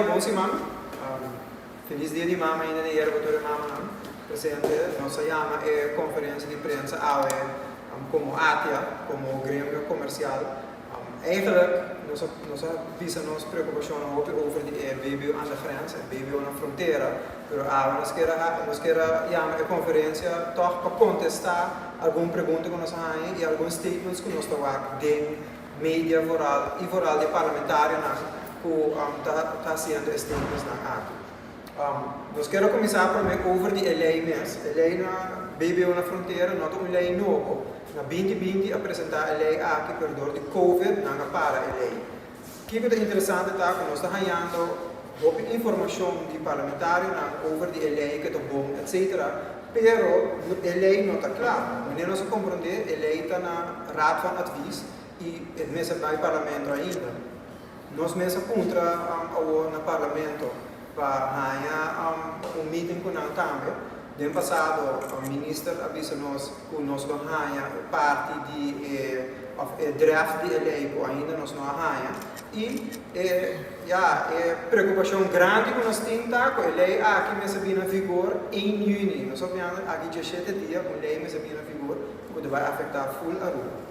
dia, bon siman. Felis dia di mama ainda di yerba tur e mamanan presente. Nos a yama e konferensia di prensa awe komo ATIA, komo gremio komersial. Eigenlijk nos a nos a bisa nos preokupashonnan hopi over di e BBO aan de grens, e BBO na frontera, pero awe nos kier a nos kier a yama e konferensia tòg pa kontestá algun pregunta ku nos a haña i algun statements ku nos ta wak den media vooral y vooral di parlamentarionan cu ta ta haciendo e statementsnan aki. Nos kier a cuminsa prome over di e ley mes. E ley na BBO na frontera no ta un ley nobo. Na 2020 a presenta e ley aki pero door di covid nan a para e ley. Kico ta interesante ta cu nos ta hañando hopi informacion di parlamentarionan over di e ley cu ta bon etc. Pero e ley no ta cla. Manera nos a comprende e ley ta na Raad van Advies y e mester bay Parlamento ainda. Nos mes a puntra awor na Parlamento pa haña un meeting cu nan tambe. Den pasado minister a bisa nos cu nos lo haña parti di e of e draft di e ley cu ainda nos no a haña. Y e ya e preocupacion grandi cu nos tin ta cu e ley aki mester bini na vigor 1 juni. Nos a opiando aki 17 dia un ley mester bini na vigor cu ta bay afecta full Aruba.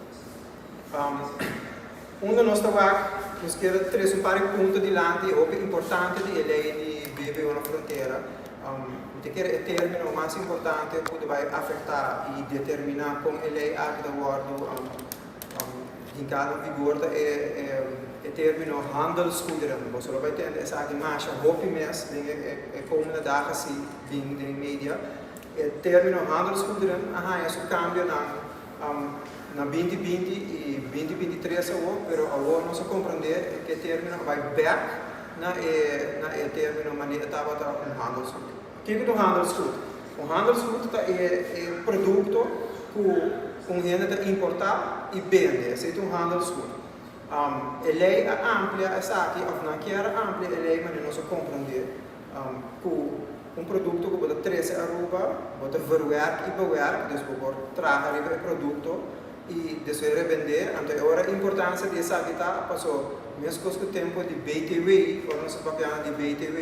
Unda nos ta wak, nos kier trece un par di punto dilanti hopi importante di e ley di BBO na frontera. Mi ta kere e termino mas importante cu ta bay afecta y determina con e ley aki ta wordo hinca na vigor ta e termino handelsgoederen. Boso lo bay tende esaki masha hopi mes den e komende dag asi bin den media. E termino handelsgoederen a haya su cambionan na 2020 y 2023 awor, pero awor nos a comprende cu e termino a bay bek na e termino manera tabata un handelsgoed. Kico ta un handelsgoed? Un handelsgoed ta e producto cu un hende ta importa y bende. Esey ta un handelsgoed. E ley a amplia esaki, of nan kier amplia e ley manera nos a comprende cu un producto cu bo ta trece Aruba, bo ta verwerk y bewerk, dus bo por traha riba e producto y despues rebende. Anto e ora importancia di esaki ta paso mescos cu tempo di BTW, ora nos ta papiando di BTW,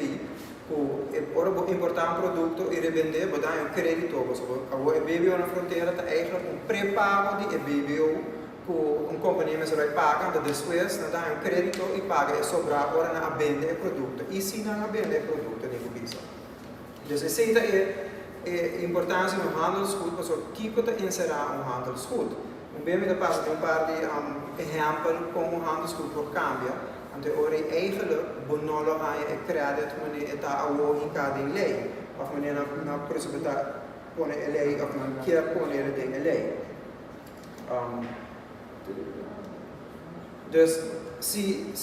cu e ora bo importa un producto y rebende, bo ta un credito. Paso awor e BBO na frontera ta eigenlijk un prepago di e BBO cu un compania mester bay paga, anto despues nan ta un credito y paga e sobra ora nan a bende e producto. Y si nan a bende e producto, ni cu bisa. Dus esey ta e importancia di un handelsgoed, paso kico ta encera un handelsgoed? Un bes mi ta pasa di un par di ehempel con un handelsgoed por cambia, anto e ora eigenlijk bo no lo haya e credit manera e ta awo hinca den ley, of manera nan por eso ta pone e ley of nan kier pone den e ley. Dus si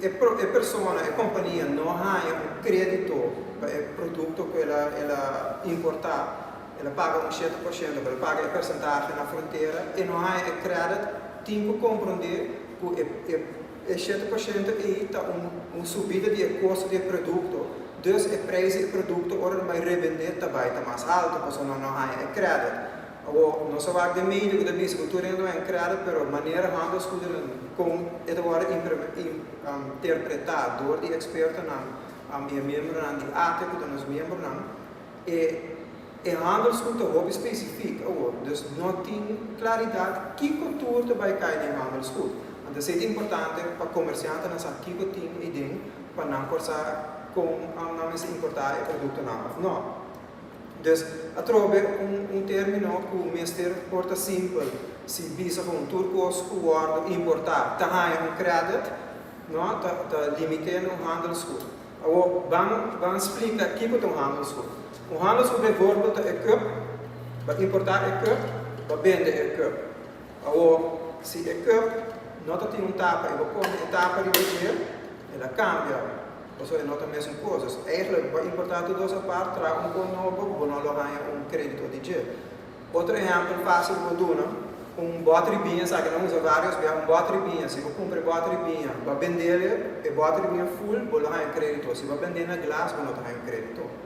e persona, e compania no haya un credito pa e producto cu el a importa, el a paga un 7%, pero el a paga e porcentahe na frontera, e no haya e credit, tin cu comprende cu e 7% ey ta un subida di e costo di e producto, dus e prijs di e producto ora nan bay rebende ta bay ta mas halto, pasobra nan no haya e credit. Awor, nos a wak den medio cu ta bisa cu tur hende ta bay credit, pero manera handelsgoederen con e ta wordo interpreta door di expertonan y e miembronan di ATIA cu ta nos miembronan, e handelsgoed ta hopi specifiek awor, dus no tin claridad kico tur ta bay cay den handelsgoed. Anto esey ta importante pa comerciantenan sa kico tin eyden pa nan por sa con nan mester importa e productonan of no. Dus atrobe un termino cu mester por ta simpel, si bisa cu un tur cos cu wordo importa ta haya un credit, no, ta limite na un handelsgoed. Awor ban splica kico ta un handelsgoed. Un handelsgoed bijvoorbeeld ta e cup, ba importa e cup, ba bende e cup. Awor, si e cup no ta tin un tapa y bo pone e tapa riba dje, el a cambia, pasobra e no ta mesun cos. Dus eigenlijk bo a importa tur dos apart, traha un con nobo, bo no lo haña un credito di dje. Otro ehempel facil bo duna, un boter di biña, esaki nan usa varios bia, un boter di biña, si bo cumpra e boter di biña, bo a bendele e boter di biña full, bo lo haña credito. Si bo a bende na glas, bo no ta haña credito.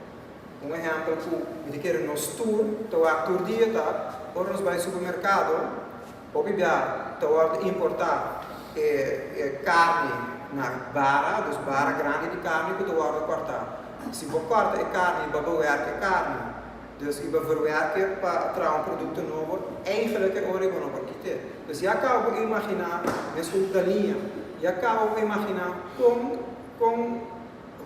Un ehempel cu mi ta kere nos tur ta wak tur dia ta ora nos bay supermercado, hopi bia ta wordo importa e carni. na bara, dus bara grandi di karni ku ta wòrdu kòrtá. Si bo kòrta e karni i bo bewerk e karni, dus i bo verwerk e pa traha un produkto nobo, eigenlijk e ora ei bo no por kit'é. Dus ya kaba bo imaginá, mes ku galiña, ya kaba bo imaginá kon kon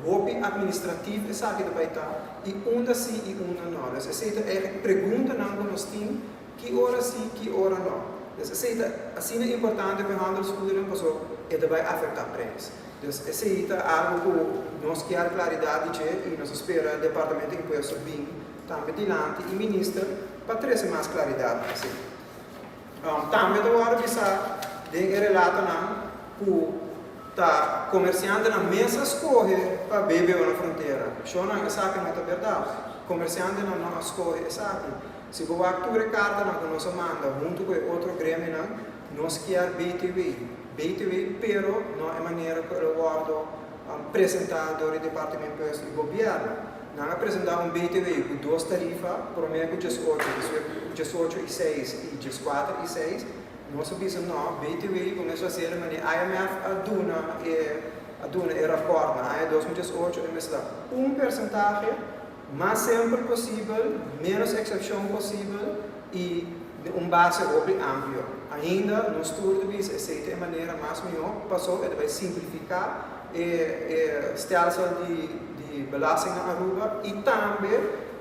hopi administratief esaki ta bai ta i unda si i unda no. Dus esei ta eigenlijk preguntanan ku nos tin. Ki ora sí, ki ora no. Dus esei ta asina importante pa e handelsgoederen paso e ta bai afecta prijs. Dus esei ta algo cu nos kier claridad di dje y nos a spera Departamento di Impuesto bin tambe dilanti y Minister pa trece mas claridad na esei. Tambe ta wordo bisa den e relatonan cu ta comerciantenan mes a scoge pa BBO na frontera. Shownan esaki no ta berdad. Comerciantenan no a scoge esaki. Si bo wak tur e kartanan ku nos a manda huntu ku e otro gremionan, nos kier BTW. BTW pero no e manera ku el a wòrdu presentá dor di Departamento Impuesto i Gobièrnu. Nan a presentá un BTW ku dos tarifa, promé ku 18, despues ku 18 i seis i 14 i seis. Nos a bisa no, BTW ku mes hasié manera IMF a duna e a duna e rapòrt na aña 2018 e mester ta un persentahe. Mas semper posibel, ménos eksepshon posibel i den un base hopi amplio. Ainda nos tur ta bisa esei ta e manera mas mihó paso e ta bai simplifiká e e stelsel di di belasting na Aruba i tambe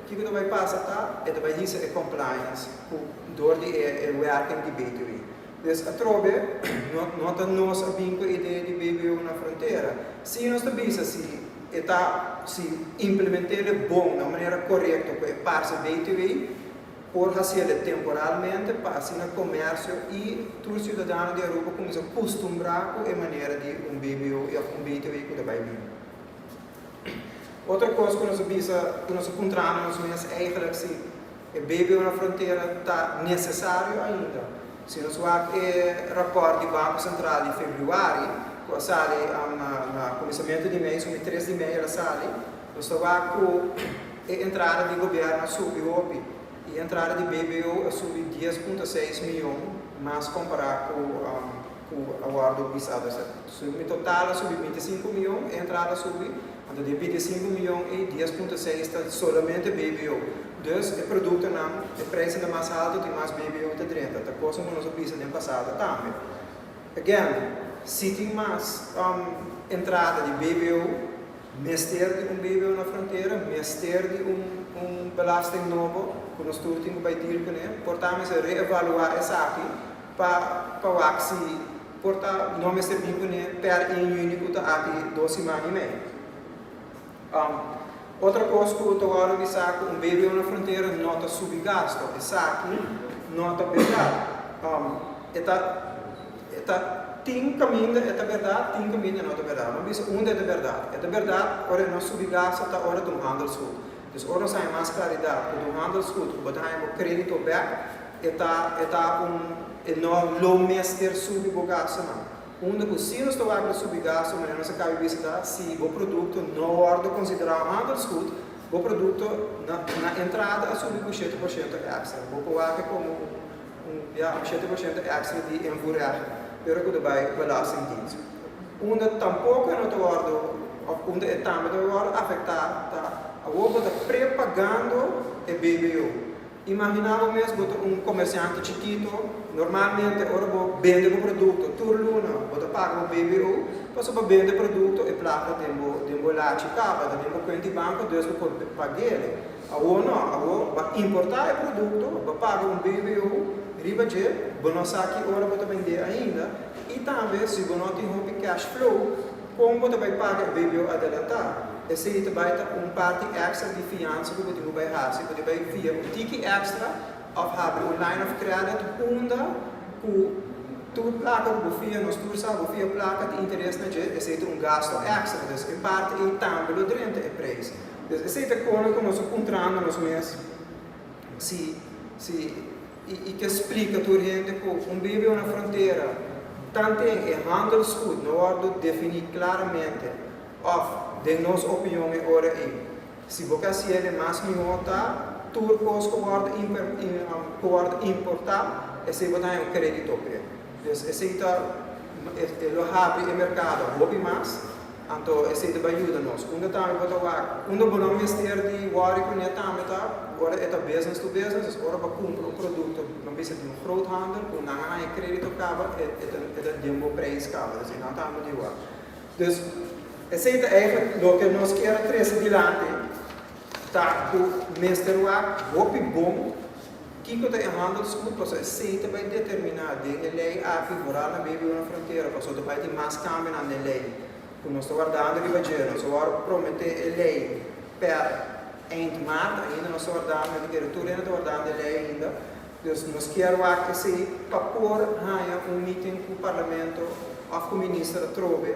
kiko ta bai pasa ta e ta bai hisa e compliance ku dor di e e werking di BTW. Pues atrobe no no ta nos a bin ku e idea di BBO na frontera. Si nos ta bisa si e ta si implement'ele bon na un manera korekto ku e parse BTW por hasiele temporalmente pa asina komersio i tur siudadano di Aruba kuminsá kustumbrá ku e manera di un BBO i òf un BTW ku ta bai bin. Otro kos ku nos a bisa ku nos a puntra na nos mes eigelijk si e BBO na frontera ta nesesario ainda. Si nos wak e rapòrt di Banko Sentral di febrüari, ku a sali na kuminsamentu di mei, sumi 3 di mei el a sali, nos ta wak ku e entrada di gobièrnu a subi hopi i e entrada di BBO a subi 10.6 mion mas kompará ku ku a wòrdu bisá. Dus sumi total a subi 25 mion, e entrada a subi, anto di e 25 mion ei 10.6 ta solamente BBO. Dus e produktonan, e prijsnan ta mas haltu tin mas BBO ta drenta. Ta kosa ku nos a bisa den pasado tambe. Again, si tin mas entrada di BBO, mester di un BBO na frontera, mester di un un belasting nobo ku nos tur tin ku bai deal kuné. Por ta mester reevaluá esaki pa pa wak si por ta no mester bin kuné per 1 yüni ku ta aki 2 siman i mei. Otro kos ku ta wòrdu bisá ku un BBO na frontera no ta subi gasto. Esaki no ta bèrdat. E ta e ta tin kaminda e ta bèrdat, tin kaminda e no ta bèrdat. Bo bisa unda e ta bèrdat. E ta bèrdat ora e no subi gasto ta ora ta un handelsgoed. Dus ora nos haña mas klaridat ku ta un handelsgoed ku bo ta haña bo krédito bèk, e ta e ta un e no lo mester subi bo gastonan. Unda ku si nos ta wak di subi gasto, manera nos a kaba di bisa ta, si bo produkto no wòrdu konsiderá un handelsgoed, bo produkto na na entrada a subi ku 7% èkstra. Bo por wak komo un un ya un 7% èkstra di invoerrecht, pero ku ta bai Belastingdienst. Unda tampoko e no ta wòrdu òf unda e tambe ta wòrdu afektá ta awor bo ta prepagando e BBO. Imaginá bo mes bo ta un komersiante chikito, normalmente ora bo bende bo produkto tur luna bo ta paga bo BBO, pasobra bo bende produkto e plaka den bo den bo lachi kaba, ta den bo kuenta di banko dus bo por pag'el. Awor no, awor bo a importá e produkto, bo a paga un BBO riba dje, bo no sa ki ora bo ta bend'é ainda i tambe si bo no tin hopi cash flow, Kon bo ta bai paga e BBO adelantá? Esei ta bai ta un parti èkstra di fiansa ku bo tin ku bai hasi. Bo tin bai fia un tiki èkstra òf habri un line of credit unda ku tur plaka ku bo fia, nos tur sa bo fia plaka tin interes na dje, esei ta un gasto èkstra. Dus e parti ei tambe lo drenta e preis. Dus esei ta kona ku nos a puntrando nos mes si si I ke splika tur hende ku un BBO na frontera tanten e handelsgoed no wòrdu definí klaramente òf den nos opinion e ora ei si bo ke hasiel e mas mihó ta tur kos ku wòrdu ku wòrdu importá esei bo ta haña un kredito p'e. Dus esei ta. e lo habri e merkado hopi mas, anto esei ta bai yuda nos. Unda tambe bo ta wak, unda bo no mester di wòri kuné tambe ta ora e ta business to business, dus ora bo kumpra un produkto, ban bisa di un groothandel ku nan a haña kredito kaba, e ta e ta den bo preis kaba, dus einan tambe di wak. Dus esei ta eigenlijk loke nos kier a trese dilanti ta ku mester wak hopi bon Kiko ta e handelsgoed? Pasobra esei ta bai determiná den e lei aki, vooral na BBO na frontera, pasobra ta bai tin mas kambionan den lei ku nos ta wardando riba dje. Nos a wòrdu prometé e lei per eind maart, ainda nos ta wardando, mi ta kere tur hende ta wardando e lei ainda. Dus nos kier wak esei pa por haña un meeting ku parlamento òf ku minister atrobe.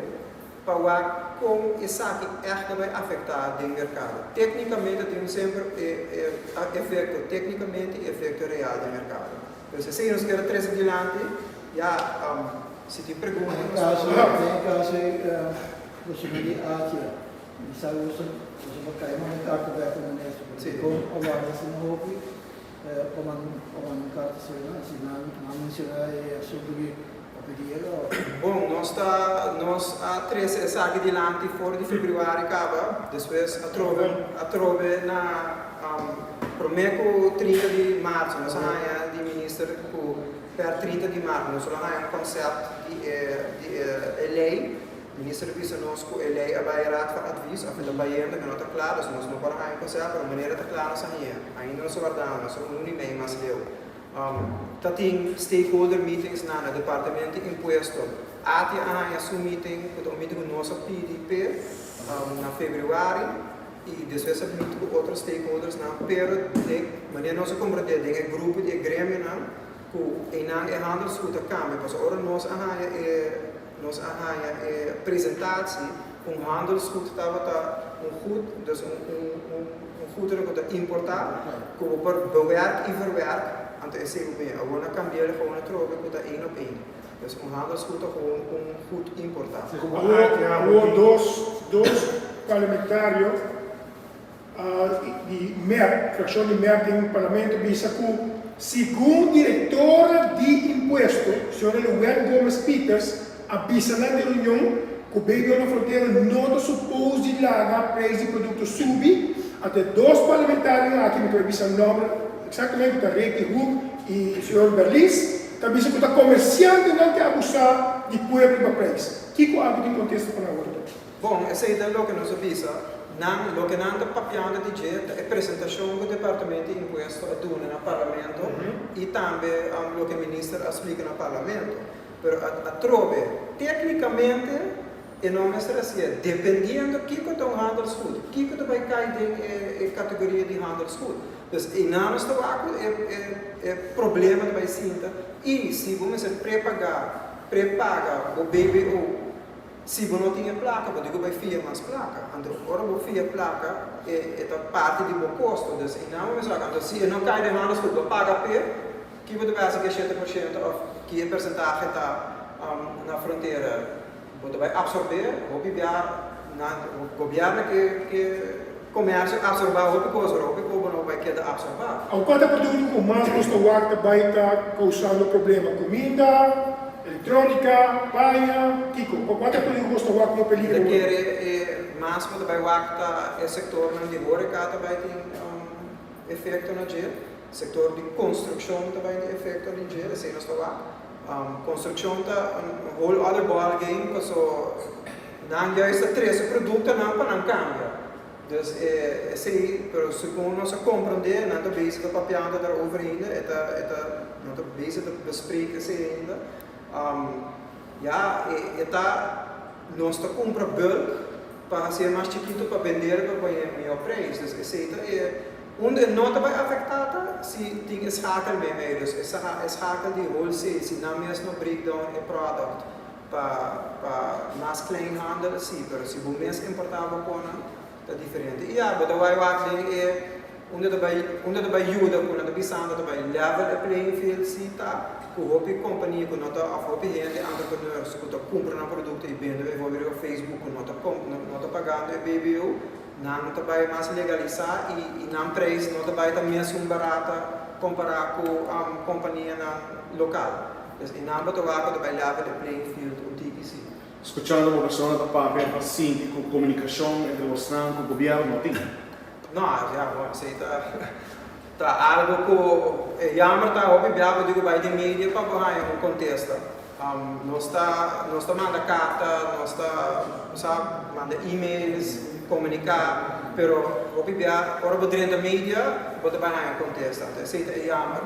Pa wak kon esaki ègt ta bai afektá den merkado. Téknikamente tin un semper e efekto téknikamente i efekto real den merkado. Pues esei nos kier a trese dilanti. Ya si tin pregunta Den e kaso, den e kaso ei boso no di Atia, mi sa ku boso boso por kai manda un karta bèk pa minister, pero dikon a warda asina hopi pa manda un karta asina, si nan a menshoná e asuntu di. Bon, nos ta, nos a trese esaki dilanti for di februari kaba, despues atrobe, atrobe na prome ku 30 di marzo nos a haña di minister ku per 30 di maart nos lo haña un concept di e, di e ley. Minister a bisa nos ku e ley a bai Raad van Advies of e ta bayendo ku no ta kla, dus nos no por a haña un concept, pero manera ta kla nos a hañ'é. Ainda nos a wardando, nos a un i mei mas leu. Ta tin stakeholder meetings na na Departamento di Impuesto. ATIA a haña su meeting ku ta un meeting ku nos a pidi p'e na februari i despues a meet ku otro stakeholdersnan pero den manera nos a komprendé den e grupo di e gremionan ku einan e handelsgoed ta kambia pasobra ora nos a haña e nos a haña e presentatie ku un handelsgoed tabata un goed dus un un Un goederen ku ta importá, ku bo por bewerk i verwerk, anto esei bo bini. Awor nan kambi'el gewoon atrobe ku ta één op één. Dus un handelsgoed ta gewoon un goed importá. Awor dos dos parlamentario di mep, frakshon di mep den parlamento bisa ku segun direktora di impuesto, señora Luwet Gomez Pieters, a bisa nan den reunion ku BBO na Frontera no ta supos di laga preis di produkto subi, anto e dos parlamentarionan aki, mi ta bai bisa nòmber eksaktamente, ku ta Ricky Hoek i señor Berlis, ta bisa ku ta komersiantenan ke abusá di pueblo riba preis. Kiko abo tin kontesta pa nan awor? Bon, esei ta loke nos a bisa. Nan, loke nan ta papiando di dje ta e presentashon ku Departamento di Impuesto a duna na Parlamento i tambe loke Minister a splika na Parlamento. Pero atrobe, téknikamente e no mester hasié, dependiendo kiko ta un handelsgoed, kiko ta bai kai den e kategoria di handelsgoed. Dus einan nos ta wak ku e problema ta bai sinta i si bo mester prepagá, prepaga bo BBO, si bo no tin e plaka bo tin ku bai fia mas plaka. Anto ora bo fia plaka e ta parti di bo kosto. Dus einan bo mester wak, anto si e no kai den handelsgoed bo paga p'e. Ki bo ta pensa ku e 7% òf ki e persentahe ta na frontera? Bo ta bai apsorbé hopi bia na gobièrnu ke ke komersio apsorbá hopi kos, ora hopi kos bo no bai keda apsorbá. Aunke ta produkto ku mas nos ta wak ta bai ta kousando problema, kuminda, elektronika, paña, kiko? Kua ta produkto ku nos ta wak komo peligro? Mi ta kere e mas bo ta bai wak ta e sektornan di horeka ta bai tin efekto na dje. Sector di construccion ta bay di efecto di dje, esey nos ta wak. Construccion ta un whole other ball game paso nan juist ta trece productonan pa nan cambia. Dus esey, pero segun nos a comprende nan ta bezig ta papiando daarover ainda, e ta e ta nan ta bezig ta bespreken esey ainda. Ya e ta nos ta cumpra bulk pa hacié mas chikito pa bender pa pone mihor prijs. Dus esey ta e. Unda e no ta bai afektá ta si tin e schakel meimei, dus e schakel di wholesale, si nan mes no break down e product pa pa mas kleinhandel si, pero si bo mes importá bo konan ta diferente. I ya, bo ta bai wak den e unda ta bai unda ta bai yuda ku nan ta bisando ta bai level e playing field si ta ku hopi kompania ku no ta òf hopi hende entrepreneurs ku ta kumpra nan produkto i bende bijvoorbeeld riba Facebook ku no ta no ta pagando e BBO. Nan ta bai mas legalisá i nan preis no ta bai ta mesun barata kompará ku kompanianan lokal. Dus einan bo ta wak ku ta bai level e playing field un tiki si. Skuchando bo persona ta papia pa sinti ku komunikashon entre bosnan ku gobièrnu no tin. No, ya, bon, esei ta ta algu ku e jammer ta hopi bia bo di ku bai den media pa bo haña un kontesta. Nos ta nos ta manda karta, nos ta sa manda emails, komuniká, pero hopi bia ora bo drenta media bo ta bai haña kontesta. Anto esei ta e jammer.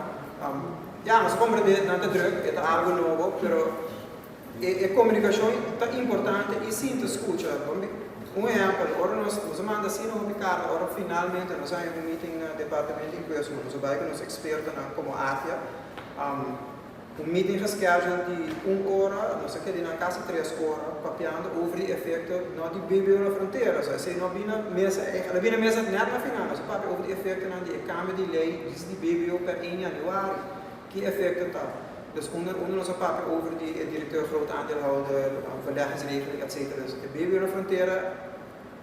Ya, nos a komprendé nan ta drùk, e ta algu nobo, pero E komunikashon ta importante i sinta skucha. Un ehèmpel, ora nos nos a manda asina hopi karta, ora finalmente nos a haña un meeting na Departamento di Impuesto, nos a bai ku nos ekspertonan komo AFIA, un meeting gescheduled di un ora, nos a keda nan kasi tres ora papiando over di efekto no di BBO na frontera, so esei no a bini na mesa, el a bini na mesa nèt na final, nos a papia over di efektonan di e kambio di lei di BBO per 1 januari. Ki efecto ta? Dus unda unda nos a papia over di e directeur groot aandeelhouder, verleggingsregeling etc. Dus e BBO na frontera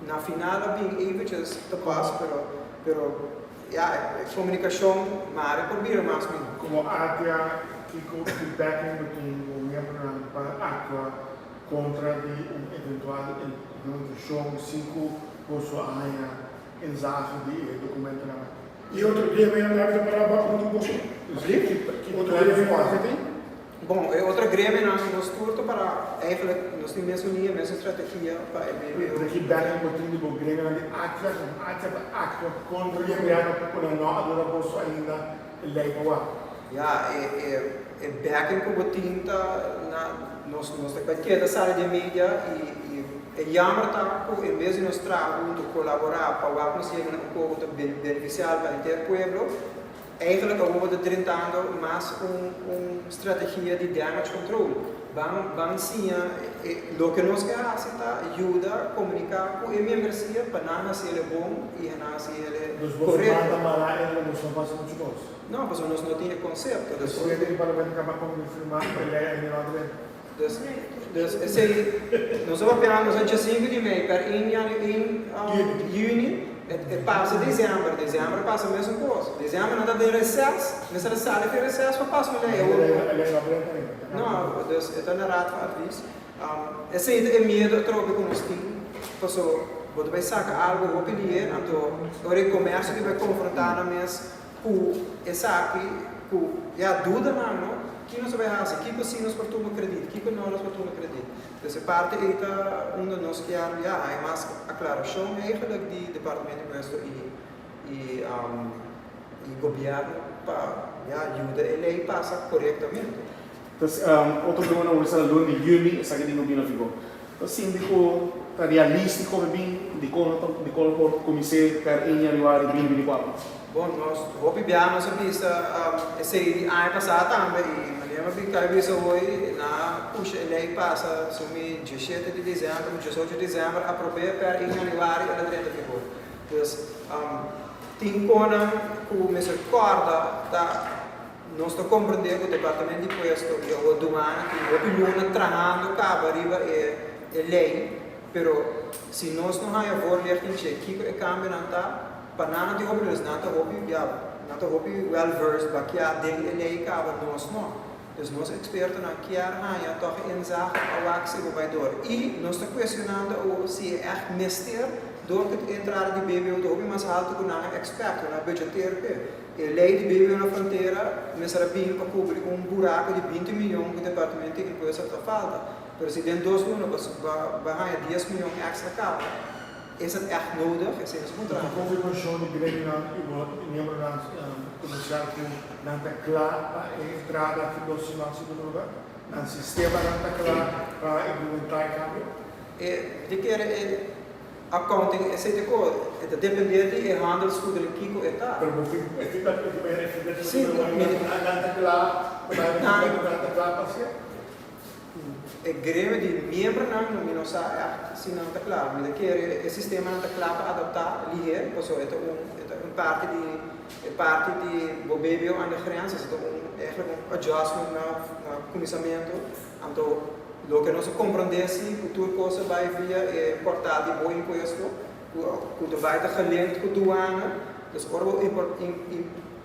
na final a bin eventjes te pas pero pero ja e comunicacion mare por bira mas miho. Como ATA kiko ki backing bo tin bo miembronan pa actua contra di un eventual implementacion sin cu boso a haña inzage di e documentonan aki? I otro dia mi a anda para bak huntu ku boso. Otro gremio aki tin? Bon, e otro gremionan nos tur ta para eigenlijk nos tin mesun liña, mesun strategia pa e BBO. Pero ki backing bo tin di bo gremionan di ATIA ku ATIA ta aktua kontra gobièrnu ku nan no a duna boso ainda e lei pa wak? Ya, e e e backing ku bo tin ta na nos nos ta keda sali den media i i E jammer ta ku en bes di nos traha huntu, kolaborá pa wak nos yega na un kos ku ta benefisial pa henter pueblo, eigenlijk awor bo ta drentando mas un un strategia di damage control. Ban ban siña e loke nos ke hasi ta yuda komuniká ku e membresia pa nan hasi el e bon i nan hasi el e Dus boso korekto. manda mara el boso no por hasi muchu kos. No, pasobra nos no tin e konsepto. Dus Presidente di parlamento kaba konfirmá ku e lei ainda no a drenta. Dus, dus esei, nos a papia nos a djesinku di mei, per ein janu, ein juni, e pasa december, december pasa mesun kos. December nan ta den reces, mester a sali for reces pa pasa un lei. No, dus e ta na raad van advies. Esei ta e miedu atrobe ku nos tin, paso bo ta bai saka algu hopi lihe, anto ora e komersio di bai konfrontá nan mes Ku esaki, ku ya dudanan no, ki nos a bai hasi, kiko si nos por tuma kredit, kiko no nos por tuma kredit. Dus e parti ei ta unda nos kier ya haña mas aklarashon eigenlijk di Departamento di Impuesto i i i gobièrnu pa ya yuda e lei pasa korektamente. Pues otro pregunta bo bisa luna di juni esaki tin ku bini na vigor. Ta sinti ku ta realístiko pa bin dikon no ta dikon no por kumins'é per 1 januari 2024? Bon nos hopi bia nos a bisa esei di aña pasá tambe i manera mi a bin kai bisa hoy na pusha e lei pasa sumi 17 di desèmber 18 di desèmber aprob'é per 1 januari el a drenta vigor. Dus tin konan ku mester kòrda ta. Nos ta comprende cu Departamento di Impuesto y awor Douane tin hopi luna trahando caba riba e e ley, pero si nos no haya voorlichting che kico e cambionan ta, pa nan no tin hopi luz, nan ta hopi ya, nan ta hopi well versed bakia den e ley caba, nos no. Dus nos expertonan kier haya toch e inzage pa wak si bo bay door. Y nos ta cuestionando awor si e echt mester door cu e entrada di BBO ta hopi mas halto cu nan a expect, cu nan a budgeteer p'e. E lei di BBO na frontera mester a bin pa kubri un buraku di 20 miyon ku Departamento di Impuesto ta falta. Pero si den dos luna bo bo haña 10 miyon èkstra kaba, is het ègt nodig? Esei nos puntra. Ku konfirmashon di gremionan i bo miembronan komersial ku nan ta kla pa e entrada aki dos siman si bo ta logra? Nan sistemanan ta kla pa implementá e kambio? E di kere e Accounting esei ta ko e ta depende di e handelsgoederen kiko e ta. Pero bo tin e feedback ku bo e feedback ku Sí, bo mi nan ta kla pa bai Nan nan ta kla pa hasié. E gremio di miembronan no mi no sa ègt si nan ta kla. Mi ta kere e sistemanan ta kla pa adaptá lihé pasobra e ta un e ta un parti di e parti di bo BBO aan de grens, esei ta un eigenlijk un adjustment na na kuminsamentu. Anto Loke nos a komprondé si ku tur kos a bai via e portal di bo impuesto, ku ta bai ta gelinkt ku duana. Dus ora bo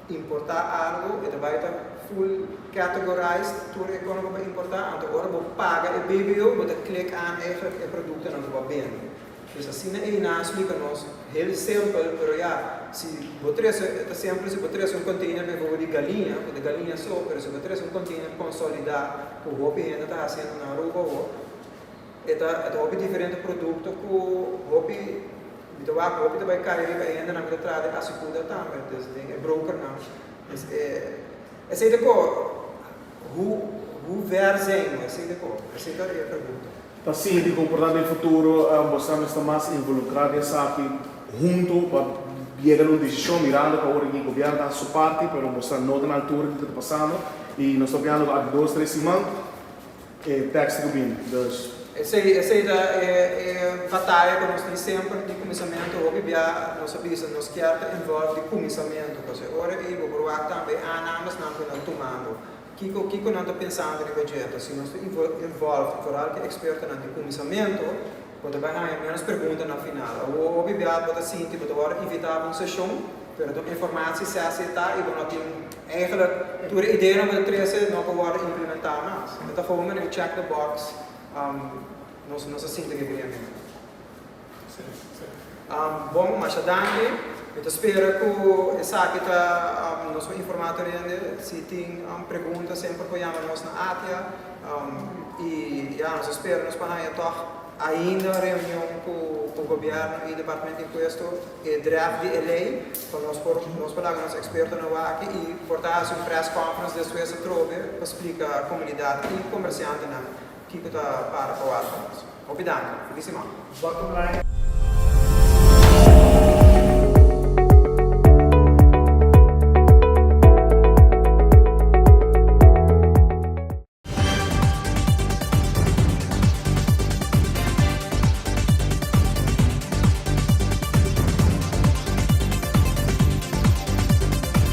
importá algu e ta bai ta. full categorized tur e kono ku bo importá, anto ora bo paga e BBO bo ta klik aan eigenlijk e produktonan ku bo a bende. Dus asina ei nan a splika nos, heel simpel, pero ya, si bo trese, e ta simpel si bo trese un container bijvoorbeeld di galiña, ku ta galiña so, pero si bo trese un container consolidá ku hopi hende ta hasiendo na Aruba awo, e ta e ta hopi diferente produkto ku hopi, mi ta wak hopi ta bai kai riba e hendenan ku ta traha den Asycuda tambe, dus den e brokernan. Dus e, esei ta ko, hoe, hoe ver zijn we, esei ta ko, esei ta e pregunta. Ta sinti ku por ta den futuro boso mester mas involukrá den esaki huntu pa yega na un desishon mirando ku awor aki gobièrnu ta hasi su parti pero boso no ta na altura di kiko ta pasando i nos ta opiando ku aki dos tres siman e tekst ku bini dus. Esei esei ta e e bataya ku nos tin semper di kuminsamentu hopi bia nos a bisa nos kier ta involve di kuminsamentu pasobra e ora ei bo por wak tambe e aannames nan ku nan tumando. Kiko kiko nan ta pensando riba dje? Anto si nos ta involved, vooral ku ekspertonan di kuminsamentu, bo ta bai haña ménos pregunta na final. Awor hopi bia bo ta sinti bo ta wòrdu invitá pa un seshon, pero ta un informatie sessie ta i bo no tin eigenlijk tur e ideanan ku ta trese no por wòrdu implementá mas. E ta gewoon manera check the box, nos nos a sinti ku e gremio. Bon, masha danki. Mi ta spera ku esaki ta nos por informá tur hende. Si tin pregunta semper por yama nos na ATIA. I ya, nos ta spera nos por haña tòg ainda reunion ku gobièrnu i Departamento di Impuesto e draft di e lei pa nos por nos por laga nos ekspertonan wak aki i por ta hasi un press conference despues atrobe pa splika komunidat i komersiantenan kiko ta para pa wak pa nos. Hopi danki. Felis siman. Bottom line.